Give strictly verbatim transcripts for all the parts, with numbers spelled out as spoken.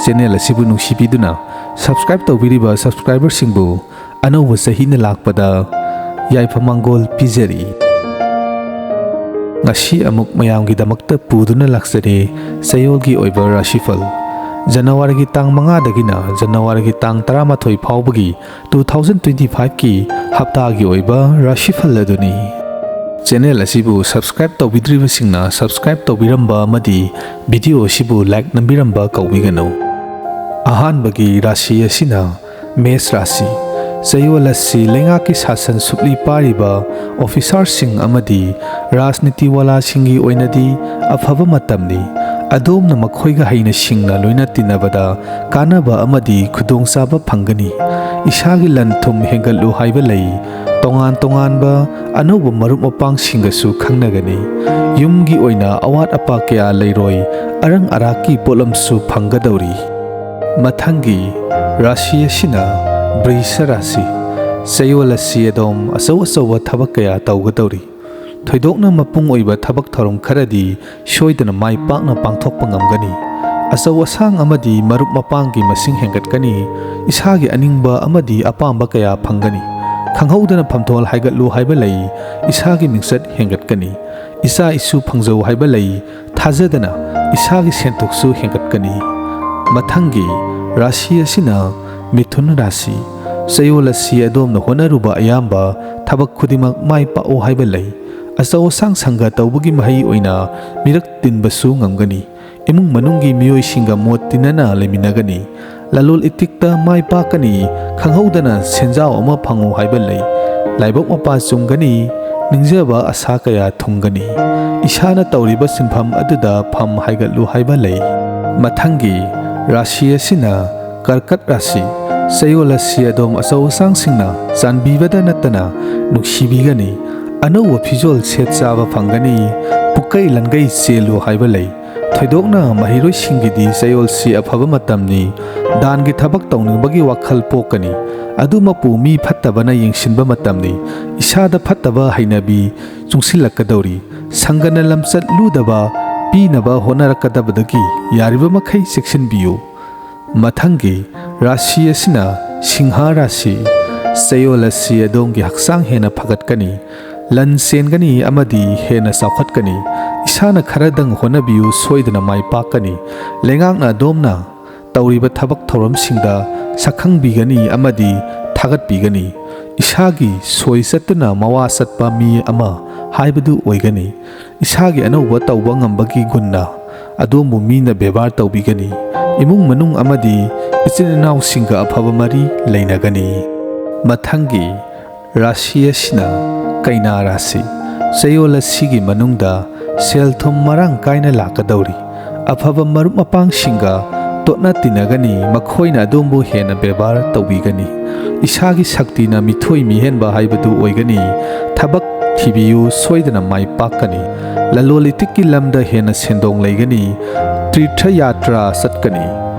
Channel ꯑꯁꯤꯕꯨ ꯅꯨꯡꯁꯤꯕꯤꯗꯨꯅ subscribe ꯇꯧꯕꯤꯔꯤꯕ ꯁꯕꯁꯀ꯭ꯔꯥꯏꯕꯔꯁꯤꯡꯕꯨ ꯑꯅꯧꯕ ꯆꯍꯤꯅ ꯂꯥꯛꯄꯗ ꯌꯥꯏꯐ ꯃꯪꯒꯣꯜ ꯄꯤꯖꯔꯤ꯫ ꯉꯁꯤ ꯑꯃꯨꯛ ꯃꯌꯥꯝꯒꯤꯗꯃꯛꯇ ꯄꯨꯗꯨꯅ ꯂꯥꯛꯆꯔꯦ ꯆꯌꯣꯜꯒꯤ ꯑꯣꯏꯕ ꯔꯥꯁꯤꯐꯜ꯫ ꯖꯅꯋꯥꯔꯤꯒꯤ ꯇꯥꯡ ꯃꯉꯥꯗꯒꯤꯅ ꯖꯅꯋꯥꯔꯤꯒꯤ ꯇꯥꯡ ꯇꯔꯥꯃꯥꯊꯣꯏ ꯐꯥꯎꯕꯒꯤ two thousand twenty five ꯀꯤ ꯍꯞꯇꯥꯒꯤ ꯑꯣꯏꯕ ꯔꯥꯁꯤꯐꯜ ꯑꯗꯨꯅꯤ꯫ ꯆꯦꯅꯦꯜ ꯑꯁꯤꯕꯨ ꯁꯕꯁꯀ꯭ꯔꯥꯏꯕ ꯇꯧꯕꯤꯗ꯭ꯔꯤꯕꯁꯤꯡꯅ ꯁꯕꯁꯀ꯭ꯔꯥꯏꯕ ꯇꯧꯕꯤꯔꯝꯕ ꯑꯃꯗꯤ ꯚꯤꯗꯤꯑꯣ ꯑꯁꯤꯕꯨ ꯂꯥꯏꯛ ꯅꯝꯕꯤꯔꯝꯕ ꯀꯧꯕꯤꯒꯅꯨ꯫ ꯑꯍꯥꯟꯕꯒꯤ ꯔꯥꯁꯤ ꯑꯁꯤꯅ ꯃꯦꯁ ꯔꯥꯁꯤ꯫ ꯆꯌꯣꯜ ꯑꯁꯤ ꯂꯩꯉꯥꯛꯀꯤ ꯁꯥꯁꯟ ꯁꯨꯞꯂꯤ ꯄꯥꯏꯔꯤꯕ ꯑꯣꯐꯤꯁꯥꯔꯁꯤꯡ ꯑꯃꯗꯤ ꯔꯥꯖꯅꯤꯇꯤꯋꯥꯂꯥꯁꯤꯡꯒꯤ ꯑꯣꯏꯅꯗꯤ ꯑꯐꯕ ꯃꯇꯝꯅꯤ꯫ ꯑꯗꯣꯝꯅ ꯃꯈꯣꯏꯒ ꯍꯩꯅ ꯁꯤꯡꯅ ꯂꯣꯏꯅ ꯇꯤꯟꯅꯕꯗ ꯀꯥꯟꯅꯕ ꯑꯃꯗꯤ ꯈꯨꯗꯣꯡꯆꯥꯕ ꯐꯪꯒꯅꯤ꯫ ꯏꯁꯥꯒꯤ ꯂꯟ ꯊꯨꯝ ꯍꯦꯟꯒꯠꯂꯨ ꯍꯥꯏꯕ ꯂꯩ꯫ ꯇꯣꯉꯥꯟ ꯇꯣꯉꯥꯟꯕ ꯑꯅꯧꯕ ꯃꯔꯨꯞ ꯃꯄꯥꯡꯁꯤꯡꯒꯁꯨ ꯈꯪꯅꯒꯅꯤ꯫ ꯌꯨꯝꯒꯤ ꯑꯣꯏꯅ ꯑꯋꯥꯠ ꯑꯄꯥ ꯀꯌꯥ ꯂꯩꯔꯣꯏ꯫ ꯑꯔꯪ ꯑꯔꯥꯛꯀꯤ ꯄꯣꯠꯂꯝꯁꯨ ꯐꯪꯒꯗꯧꯔꯤ꯫ ꯃꯊꯪꯒꯤ ꯔꯥꯁꯤ ꯑꯁꯤꯅ ꯕ꯭ꯔꯤꯁ ꯔꯥꯁꯤ꯫ ꯆꯌꯣꯜ ꯑꯁꯤ ꯑꯗꯣꯝ ꯑꯆꯧ ꯑꯆꯧꯕ ꯊꯕꯛ ꯀꯌꯥ ꯇꯧꯒꯗꯧꯔꯤ꯫ ꯊꯣꯏꯗꯣꯛꯅ ꯃꯄꯨꯡ ꯑꯣꯏꯕ ꯊꯕꯛ ꯊꯧꯔꯝ ꯈꯔꯗꯤ ꯁꯣꯏꯗꯅ ꯃꯥꯏ ꯄꯥꯛꯅ ꯄꯥꯡꯊꯣꯛꯄ ꯉꯝꯒꯅꯤ꯫ ꯑꯆꯧ ꯑꯁꯥꯡ ꯑꯃꯗꯤ ꯃꯔꯨꯞ ꯃꯄꯥꯡꯒꯤ ꯃꯁꯤꯡ ꯍꯦꯟꯒꯠꯀꯅꯤ꯫ ꯏꯁꯥꯒꯤ ꯑꯅꯤꯡꯕ ꯑꯃꯗꯤ ꯑꯄꯥꯝꯕ ꯀꯌꯥ ꯐꯪꯒꯅꯤ꯫ ꯈꯪꯍꯧꯗꯅ ꯐꯝꯊꯣꯜ ꯍꯥꯏꯒꯠꯂꯨ ꯍꯥꯏꯕ ꯂꯩ꯫ ꯏꯁꯥꯒꯤ ꯃꯤꯡꯆꯠ ꯍꯦꯟꯒꯠꯀꯅꯤ꯫ ꯏꯆꯥ ꯏꯁꯨ ꯐꯪꯖꯧ ꯍꯥꯏꯕ ꯂꯩ꯫ ꯊꯥꯖꯗꯅ ꯏꯁꯥꯒꯤ ꯁꯦꯟꯊꯣꯛꯁꯨ ꯍꯦꯟꯒꯠꯀꯅꯤ꯫ ꯃꯊꯪꯒꯤ ꯔꯥꯁꯤ ꯑꯁꯤꯅ ꯃꯤꯊꯨꯟ ꯔꯥꯁꯤ꯫ ꯆꯌꯣꯜ ꯑꯁꯤ ꯑꯗꯣꯝꯅ ꯍꯣꯠꯅꯔꯨꯕ ꯑꯌꯥꯝꯕ ꯊꯕꯛ ꯈꯨꯗꯤꯡꯃꯛ ꯃꯥꯏ ꯄꯥꯛꯎ ꯍꯥꯏꯕ ꯂꯩ꯫ ꯑꯆꯧ ꯑꯁꯥꯡ ꯁꯪꯒ ꯇꯧꯕꯒꯤ ꯃꯍꯩ ꯑꯣꯏꯅ ꯃꯤꯔꯛ ꯇꯤꯟꯕꯁꯨ ꯉꯝꯒꯅꯤ꯫ ꯏꯃꯨꯡ ꯃꯅꯨꯡꯒꯤ ꯃꯤꯑꯣꯏꯁꯤꯡꯒ ꯃꯣꯠ ꯇꯤꯟꯅꯅ ꯂꯩꯃꯤꯟꯅꯒꯅꯤ꯫ ꯂꯂꯣꯜ ꯏꯇꯤꯛꯇ ꯃꯥꯏ ꯄꯥꯛꯀꯅꯤ꯫ ꯈꯪꯍꯧꯗꯅ ꯁꯦꯟꯖꯥꯎ ꯑꯃ ꯐꯪꯉꯨ ꯍꯥꯏꯕ ꯂꯩ꯫ ꯂꯥꯏꯕꯛ ꯃꯄꯥ ꯆꯨꯝꯒꯅꯤ꯫ ꯅꯤꯡꯖꯕ ꯑꯁꯥ ꯀꯌꯥ ꯊꯨꯡꯒꯅꯤ꯫ ꯏꯁꯥꯅ ꯇꯧꯔꯤꯕ ꯁꯤꯟꯐꯝ ꯑꯗꯨꯗ ꯐꯝ ꯍꯥꯏꯒꯠꯂꯨ ꯍꯥꯏꯕ ꯂꯩ꯫ ꯃꯊꯪꯒꯤ ꯔꯥꯁꯤ ꯑꯁꯤꯅ ꯀꯔꯀꯠ ꯔꯥꯁꯤ꯫ ꯆꯌꯣꯜ ꯑꯁꯤ ꯑꯗꯣꯝ ꯑꯆꯧ ꯑꯁꯥꯡꯁꯤꯡꯅ ꯆꯥꯟꯕꯤꯕꯗ ꯅꯠꯇꯅ ꯅꯨꯡꯁꯤꯕꯤꯒꯅꯤ꯫ ꯑꯅꯧꯕ ꯐꯤꯖꯣꯜ ꯁꯦꯠ ꯆꯥꯕ ꯐꯪꯒꯅꯤ꯫ ꯄꯨꯀꯩ ꯂꯟꯒꯩ ꯆꯦꯜꯂꯨ ꯍꯥꯏꯕ ꯂꯩ꯫ ꯊꯣꯏꯗꯣꯛꯅ ꯃꯍꯩꯔꯣꯏꯁꯤꯡꯒꯤꯗꯤ ꯆꯌꯣꯜꯁꯤ ꯑꯐꯕ ꯃꯇꯝꯅꯤ꯫ ꯗꯥꯟꯒꯤ ꯊꯕꯛ ꯇꯧꯅꯤꯡꯕꯒꯤ ꯋꯥꯈꯜ ꯄꯣꯛꯀꯅꯤ꯫ ꯑꯗꯨꯃꯛꯄꯨ ꯃꯤ ꯐꯠꯇꯕꯅ ꯌꯦꯡꯁꯤꯟꯕ ꯃꯇꯝꯅꯤ꯫ ꯏꯁꯥꯗ ꯐꯠꯇꯕ ꯍꯩꯅꯕꯤ ꯆꯨꯡꯁꯤꯜꯂꯛꯀꯗꯧꯔꯤ꯫ ꯁꯪꯒꯅ ꯂꯝꯆꯠ ꯂꯨꯗꯕ ꯄꯤꯅꯕ ꯍꯣꯠꯅꯔꯛꯀꯗꯕꯗꯒꯤ ꯌꯥꯔꯤꯕ ꯃꯈꯩ ꯆꯦꯛꯁꯤꯟꯕꯤꯌꯨ꯫ ꯃꯊꯪꯒꯤ ꯔꯥꯁꯤ ꯑꯁꯤꯅ ꯁꯤꯡꯍ ꯔꯥꯁꯤ꯫ ꯆꯌꯣꯜ ꯑꯁꯤ ꯑꯗꯣꯝꯒꯤ ꯍꯛꯆꯥꯡ ꯍꯦꯟꯅ ꯐꯒꯠꯀꯅꯤ, ꯂꯟ ꯆꯦꯟꯒꯅꯤ ꯑꯃꯗꯤ ꯍꯦꯟꯅ ꯆꯥꯎꯈꯠꯀꯅꯤ꯫ ꯏꯁꯥꯅ ꯈꯔꯗꯪ ꯍꯣꯠꯅꯕꯤꯌꯨ, ꯁꯣꯏꯗꯅ ꯃꯥꯏ ꯄꯥꯛꯀꯅꯤ꯫ ꯂꯩꯉꯥꯛꯅ ꯑꯗꯣꯝꯅ ꯇꯧꯔꯤꯕ ꯊꯕꯛ ꯊꯧꯔꯝꯁꯤꯡꯗ ꯁꯛꯈꯪꯕꯤꯒꯅꯤ ꯑꯃꯗꯤ ꯊꯥꯒꯠꯄꯤꯒꯅꯤ꯫ ꯏꯁꯥꯒꯤ ꯁꯣꯏ ꯆꯠꯇꯨꯅ ꯃꯋꯥ ꯆꯠꯄ ꯃꯤ ꯑꯃ ꯍꯥꯏꯕꯗꯨ ꯑꯣꯏꯒꯅꯤ꯫ ꯏꯁꯥꯒꯤ ꯑꯅꯧꯕ ꯇꯧꯕ ꯉꯝꯕꯒꯤ ꯒꯨꯟꯅ ꯑꯗꯣꯝꯕꯨ ꯃꯤꯅ ꯕꯦꯕꯥꯔ ꯇꯧꯕꯤꯒꯅꯤ꯫ ꯏꯃꯨꯡ ꯃꯅꯨꯡ ꯑꯃꯗꯤ ꯏꯆꯤꯟ ꯏꯅꯥꯎꯁꯤꯡꯒ ꯑꯐꯕ ꯃꯔꯤ ꯂꯩꯅꯒꯅꯤ꯫ ꯃꯊꯪꯒꯤ ꯔꯥꯁꯤ ꯑꯁꯤꯅ ꯀꯩꯅꯥ ꯔꯥꯁꯤ꯫ ꯆꯌꯣꯜ ꯑꯁꯤꯒꯤ ꯃꯅꯨꯡꯗ ꯁꯦꯜ ꯊꯨꯝ ꯃꯔꯥꯡ ꯀꯥꯏꯅ ꯂꯥꯛꯀꯗꯧꯔꯤ꯫ ꯑꯐꯕ ꯃꯔꯨꯞ ꯃꯄꯥꯡꯁꯤꯡꯒ ꯇꯣꯠꯅ ꯇꯤꯟꯅꯒꯅꯤ, ꯃꯈꯣꯏꯅ ꯑꯗꯣꯝꯕꯨ ꯍꯦꯟꯅ ꯕꯦꯕꯥꯔ ꯇꯧꯕꯤꯒꯅꯤ꯫ ꯏꯁꯥꯒꯤ ꯁꯛꯇꯤꯅ ꯃꯤꯊꯣꯏ ꯃꯤꯍꯦꯟꯕ ꯍꯥꯏꯕꯗꯨ ꯑꯣꯏꯒꯅꯤ꯫ ꯊꯕꯛ ꯊꯤꯕꯤꯌꯨ, ꯁꯣꯏꯗꯅ ꯃꯥꯏ ꯄꯥꯛꯀꯅꯤ꯫ ꯂꯂꯣꯟ ꯏꯇꯤꯛꯀꯤ ꯂꯝꯗ ꯍꯦꯟꯅ ꯁꯦꯟꯗꯣꯡ ꯂꯩꯒꯅꯤ꯫ ꯇꯤꯔꯊ ꯌꯥꯇ꯭ꯔꯥ ꯆꯠꯀꯅꯤ꯫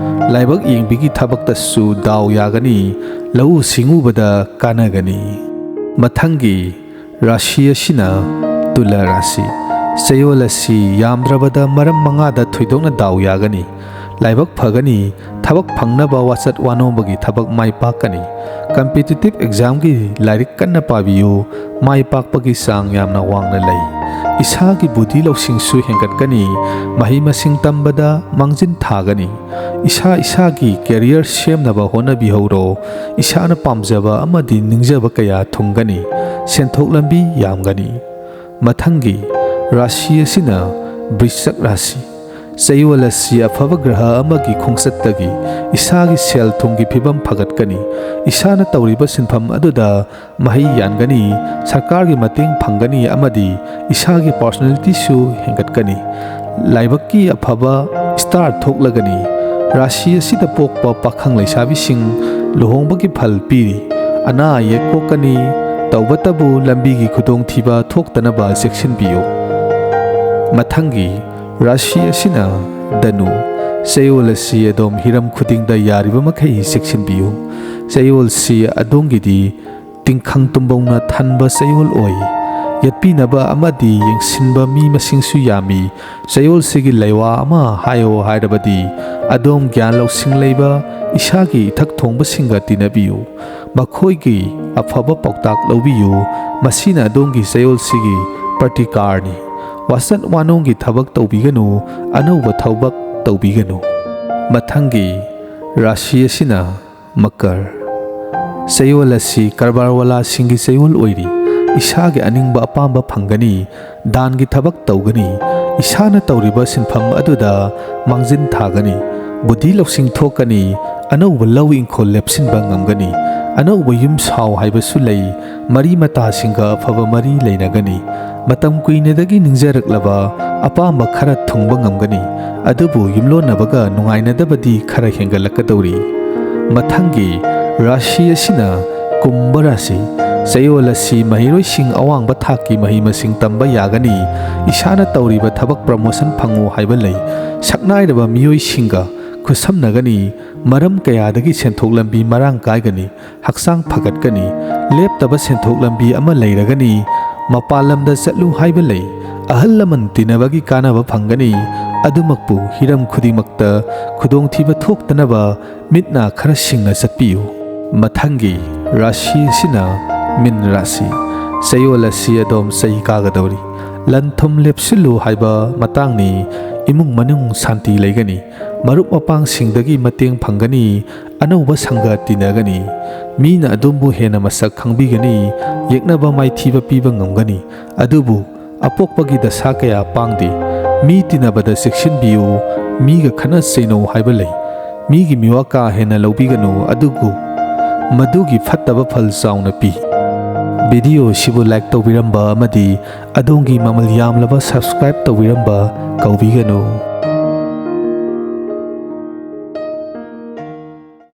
ꯂꯥꯏꯕꯛ ꯌꯦꯡꯕꯤꯒꯤ ꯊꯕꯛꯇꯁꯨ ꯗꯥꯎ ꯌꯥꯒꯅꯤ꯫ ꯂꯧꯎ ꯁꯤꯡꯎꯕꯗ ꯀꯥꯟꯅꯒꯅꯤ꯫ ꯃꯊꯪꯒꯤ ꯔꯥꯁꯤ ꯑꯁꯤꯅ ꯇꯨꯂꯥ ꯔꯥꯁꯤ꯫ ꯆꯌꯣꯜ ꯑꯁꯤ ꯌꯥꯝꯗ꯭ꯔꯕꯗ ꯃꯔꯝ ꯃꯉꯥꯗ ꯊꯣꯏꯗꯣꯛꯅ ꯗꯥꯎ ꯌꯥꯒꯅꯤ꯫ ꯂꯥꯏꯕꯛ ꯐꯒꯅꯤ, ꯊꯕꯛ ꯐꯪꯅꯕ ꯋꯥꯆꯠ ꯋꯥꯅꯣꯝꯕꯒꯤ ꯊꯕꯛ ꯃꯥꯏ ꯄꯥꯛꯀꯅꯤ꯫ ꯀꯝꯄꯤꯇꯤꯇꯤꯞ ꯑꯦꯛꯖꯥꯝꯒꯤ ꯂꯥꯏꯔꯤꯛ ꯀꯟꯅ ꯄꯥꯕꯤꯌꯨ, ꯃꯥꯏ ꯄꯥꯛꯄꯒꯤ ꯆꯥꯡ ꯌꯥꯝꯅ ꯋꯥꯡꯅ ꯂꯩ꯫ ꯏꯁꯥꯒꯤ ꯕꯨꯙꯤ ꯂꯧꯁꯤꯡꯁꯨ ꯍꯦꯟꯒꯠꯀꯅꯤ, ꯃꯍꯩ ꯃꯁꯤꯡ ꯇꯝꯕꯗ ꯃꯥꯡꯖꯤꯟ ꯊꯥꯒꯅꯤ꯫ ꯏꯁꯥ ꯏꯁꯥꯒꯤ ꯀꯦꯔꯤꯌꯔ ꯁꯦꯝꯅꯕ ꯍꯣꯠꯅꯕꯤꯍꯧꯔꯣ꯫ ꯏꯁꯥꯅ ꯄꯥꯝꯖꯕ ꯑꯃꯗꯤ ꯅꯤꯡꯖꯕ ꯀꯌꯥ ꯊꯨꯡꯒꯅꯤ꯫ ꯁꯦꯟꯊꯣꯛ ꯂꯝꯕꯤ ꯌꯥꯝꯒꯅꯤ꯫ ꯃꯊꯪꯒꯤ ꯔꯥꯁꯤ ꯑꯁꯤꯅ ꯕ꯭ꯔꯤꯁꯛ ꯔꯥꯁꯤ꯫ ꯆꯌꯣꯜ ꯑꯁꯤ ꯑꯐꯕ ꯒ꯭ꯔꯍ ꯑꯃꯒꯤ ꯈꯣꯡꯆꯠꯇꯒꯤ ꯏꯁꯥꯒꯤ ꯁꯦꯜ ꯊꯨꯝꯒꯤ ꯐꯤꯕꯝ ꯐꯒꯠꯀꯅꯤ꯫ ꯏꯁꯥꯅ ꯇꯧꯔꯤꯕ ꯁꯤꯟꯐꯝ ꯑꯗꯨꯗ ꯃꯍꯩ ꯌꯥꯟꯒꯅꯤ, ꯁꯔꯀꯥꯔꯒꯤ ꯃꯇꯦꯡ ꯐꯪꯒꯅꯤ ꯑꯃꯗꯤ ꯏꯁꯥꯒꯤ ꯄꯥꯔꯁꯣꯅꯦꯂꯤꯇꯤꯁꯨ ꯍꯦꯟꯒꯠꯀꯅꯤ꯫ ꯂꯥꯏꯕꯛꯀꯤ ꯑꯐꯕ ꯁ꯭ꯇꯥꯔ ꯊꯣꯛꯂꯒꯅꯤ꯫ ꯔꯥꯁꯤ ꯑꯁꯤꯗ ꯄꯣꯛꯄ ꯄꯥꯈꯪ ꯂꯩꯁꯥꯕꯤꯁꯤꯡ ꯂꯨꯍꯣꯡꯕꯒꯤ ꯐꯜ ꯄꯤꯔꯤ꯫ ꯑꯅꯥ ꯑꯌꯦꯛ ꯀꯣꯛꯀꯅꯤ, ꯇꯧꯕꯇꯕꯨ ꯂꯝꯕꯤꯒꯤ ꯈꯨꯗꯣꯡꯊꯤꯕ ꯊꯣꯛꯇꯅꯕ ꯆꯦꯛꯁꯤꯟꯕꯤꯌꯨ꯫ ꯃꯊꯪꯒꯤ ꯔꯥꯁꯤ ꯑꯁꯤꯅ ꯙꯅꯨ꯫ ꯆꯌꯣꯜ ꯑꯁꯤ ꯑꯗꯣꯝ ꯍꯤꯔꯝ ꯈꯨꯗꯤꯡꯗ ꯌꯥꯔꯤꯕ ꯃꯈꯩ ꯆꯦꯛꯁꯤꯟꯕꯤꯌꯨ꯫ ꯆꯌꯣꯜꯁꯤ ꯑꯗꯣꯝꯒꯤꯗꯤ ꯇꯤꯡꯈꯪ ꯇꯨꯝꯕꯧꯅ ꯊꯟꯕ ꯆꯌꯣꯜ ꯑꯣꯏ꯫ ꯌꯦꯠꯄꯤꯅꯕ ꯑꯃꯗꯤ ꯌꯦꯡꯁꯤꯟꯕ ꯃꯤ ꯃꯁꯤꯡꯁꯨ ꯌꯥꯝꯃꯤ꯫ ꯆꯌꯣꯜꯁꯤꯒꯤ ꯂꯩꯋꯥ ꯑꯃ ꯍꯥꯏꯌꯣ ꯍꯥꯏꯔꯕꯗꯤ ꯑꯗꯣꯝ ꯒ꯭ꯌꯥꯟ ꯂꯧꯁꯤꯡ ꯂꯩꯕ ꯏꯁꯥꯒꯤ ꯏꯊꯛ ꯊꯣꯡꯕꯁꯤꯡꯒ ꯇꯤꯟꯅꯕꯤꯌꯨ꯫ ꯃꯈꯣꯏꯒꯤ ꯑꯐꯕ ꯄꯥꯎꯇꯥꯛ ꯂꯧꯕꯤꯌꯨ꯫ ꯃꯁꯤꯅ ꯑꯗꯣꯝꯒꯤ ꯆꯌꯣꯜꯁꯤꯒꯤ ꯄ꯭ꯔꯇꯤꯀꯥꯔꯅꯤ꯫ ꯋꯥꯆꯠ ꯋꯥꯅꯣꯡꯒꯤ ꯊꯕꯛ ꯇꯧꯕꯤꯒꯅꯨ꯫ ꯑꯅꯧꯕ ꯊꯕꯛ ꯇꯧꯕꯤꯒꯅꯨ꯫ ꯃꯊꯪꯒꯤ ꯔꯥꯁꯤ ꯑꯁꯤꯅ ꯃꯀꯔ꯫ ꯆꯌꯣꯜ ꯑꯁꯤ ꯀꯔꯕꯥꯔ ꯋꯥꯂꯥꯁꯤꯡꯒꯤ ꯆꯌꯣꯜ ꯑꯣꯏꯔꯤ꯫ ꯏꯁꯥꯒꯤ ꯑꯅꯤꯡꯕ ꯑꯄꯥꯝꯕ ꯐꯪꯒꯅꯤ꯫ ꯗꯥꯟꯒꯤ ꯊꯕꯛ ꯇꯧꯒꯅꯤ꯫ ꯏꯁꯥꯅ ꯇꯧꯔꯤꯕ ꯁꯤꯟꯐꯝ ꯑꯗꯨꯗ ꯃꯥꯡꯖꯤꯟ ꯊꯥꯒꯅꯤ꯫ ꯕꯨꯙꯤ ꯂꯧꯁꯤꯡ ꯊꯣꯛꯀꯅꯤ꯫ ꯑꯅꯧꯕ ꯂꯧ ꯏꯪꯈꯣꯜ ꯂꯦꯞꯁꯤꯟꯕ ꯉꯝꯒꯅꯤ꯫ ꯑꯅꯧꯕ ꯌꯨꯝ ꯁꯥꯎ ꯍꯥꯏꯕꯁꯨ ꯂꯩ꯫ ꯃꯔꯤ ꯃꯇꯥꯁꯤꯡꯒ ꯑꯐꯕ ꯃꯔꯤ ꯂꯩꯅꯒꯅꯤ꯫ ꯃꯇꯝ ꯀꯨꯏꯅꯗꯒꯤ ꯅꯤꯡꯖꯔꯛꯂꯕ ꯑꯄꯥꯝꯕ ꯈꯔ ꯊꯨꯡꯕ ꯉꯝꯒꯅꯤ꯫ ꯑꯗꯨꯕꯨ ꯌꯨꯝꯂꯣꯟꯅꯕꯒ ꯅꯨꯡꯉꯥꯏꯅꯗꯕꯗꯤ ꯈꯔ ꯍꯦꯟꯒꯠꯂꯛꯀꯗꯧꯔꯤ꯫ ꯃꯊꯪꯒꯤ ꯔꯥꯁꯤ ꯑꯁꯤꯅ ꯀꯨꯝꯚ ꯔꯥꯁꯤ꯫ ꯆꯌꯣꯜ ꯑꯁꯤ ꯃꯍꯩꯔꯣꯏꯁꯤꯡ ꯑꯋꯥꯡꯕ ꯊꯥꯛꯀꯤ ꯃꯍꯩ ꯃꯁꯤꯡ ꯇꯝꯕ ꯌꯥꯒꯅꯤ꯫ ꯏꯁꯥꯅ ꯇꯧꯔꯤꯕ ꯊꯕꯛ ꯄ꯭ꯔꯃꯣꯁꯟ ꯐꯪꯉꯨ ꯍꯥꯏꯕ ꯂꯩ꯫ ꯁꯛꯅꯥꯏꯔꯕ ꯃꯤꯑꯣꯏꯁꯤꯡꯒ ꯈꯨꯠꯁꯝꯅꯒꯅꯤ꯫ ꯃꯔꯝ ꯀꯌꯥꯗꯒꯤ ꯁꯦꯟꯊꯣꯛ ꯂꯝꯕꯤ ꯃꯔꯥꯡ ꯀꯥꯏꯒꯅꯤ꯫ ꯍꯛꯆꯥꯡ ꯐꯒꯠꯀꯅꯤ꯫ ꯂꯦꯞꯇꯕ ꯁꯦꯟꯊꯣꯛ ꯂꯝꯕꯤ ꯑꯃ ꯂꯩꯔꯒꯅꯤ꯫ ꯃꯄꯥꯟ ꯂꯝꯗ ꯆꯠꯂꯨ ꯍꯥꯏꯕ ꯂꯩ꯫ ꯑꯍꯜ ꯂꯃꯟ ꯇꯤꯟꯅꯕꯒꯤ ꯀꯥꯟꯅꯕ ꯐꯪꯒꯅꯤ꯫ ꯑꯗꯨꯃꯛꯄꯨ ꯍꯤꯔꯝ ꯈꯨꯗꯤꯡꯃꯛꯇ ꯈꯨꯗꯣꯡꯊꯤꯕ ꯊꯣꯛꯇꯅꯕ ꯃꯤꯠ ꯅꯥ ꯈꯔ ꯁꯤꯡꯅ ꯆꯠꯄꯤꯌꯨ꯫ ꯃꯊꯪꯒꯤ ꯔꯥꯁꯤ ꯑꯁꯤꯅ ꯃꯤꯟ ꯔꯥꯁꯤ꯫ ꯆꯌꯣꯜ ꯑꯁꯤ ꯑꯗꯣꯝ ꯆꯩ ꯀꯥꯒꯗꯧꯔꯤ꯫ ꯂꯟ ꯊꯨꯝ ꯂꯦꯞꯁꯤꯜꯂꯨ ꯍꯥꯏꯕ ꯃꯇꯥꯡꯅꯤ꯫ ꯏꯃꯨꯡ ꯃꯅꯨꯡ ꯁꯥꯟꯇꯤ ꯂꯩꯒꯅꯤ꯫ ꯃꯔꯨꯞ ꯃꯄꯥꯡꯁꯤꯡꯗꯒꯤ ꯃꯇꯦꯡ ꯐꯪꯒꯅꯤ꯫ ꯑꯅꯧꯕ ꯁꯪꯒ ꯇꯤꯟꯅꯒꯅꯤ꯫ ꯃꯤꯅ ꯑꯗꯣꯝꯕꯨ ꯍꯦꯟꯅ ꯃꯁꯛ ꯈꯪꯕꯤꯒꯅꯤ꯫ ꯌꯦꯛꯅꯕ ꯃꯥꯏꯊꯤꯕ ꯄꯤꯕ ꯉꯝꯒꯅꯤ꯫ ꯑꯗꯨꯕꯨ ꯑꯄꯣꯛꯄꯒꯤ ꯗꯁꯥ ꯀꯌꯥ ꯄꯥꯡꯗꯦ꯫ ꯃꯤ ꯇꯤꯟꯅꯕꯗ ꯆꯦꯛꯁꯤꯟꯕꯤꯌꯨ꯫ ꯃꯤꯒ ꯈꯠꯅ ꯆꯩꯅꯧ ꯍꯥꯏꯕ ꯂꯩ꯫ ꯃꯤꯒꯤ ꯃꯤꯋꯥ ꯀꯥ ꯍꯦꯟꯅ ꯂꯧꯕꯤꯒꯅꯨ꯫ ꯑꯗꯨꯕꯨ ꯃꯗꯨꯒꯤ ꯐꯠꯇꯕ ꯐꯜ ꯆꯥꯎꯅ ꯄꯤ꯫ ꯚꯤꯗꯤꯑꯣ ꯑꯁꯤꯕꯨ ꯂꯥꯏꯛ ꯇꯧꯕꯤꯔꯝꯕ ꯑꯃꯗꯤ ꯑꯗꯣꯝꯒꯤ ꯃꯃꯜ ꯌꯥꯝꯂꯕ ꯁꯕꯁꯀ꯭ꯔꯥꯏꯕ ꯇꯧꯕꯤꯔꯝꯕ ꯀꯥꯎꯕꯤꯒꯅꯨ꯫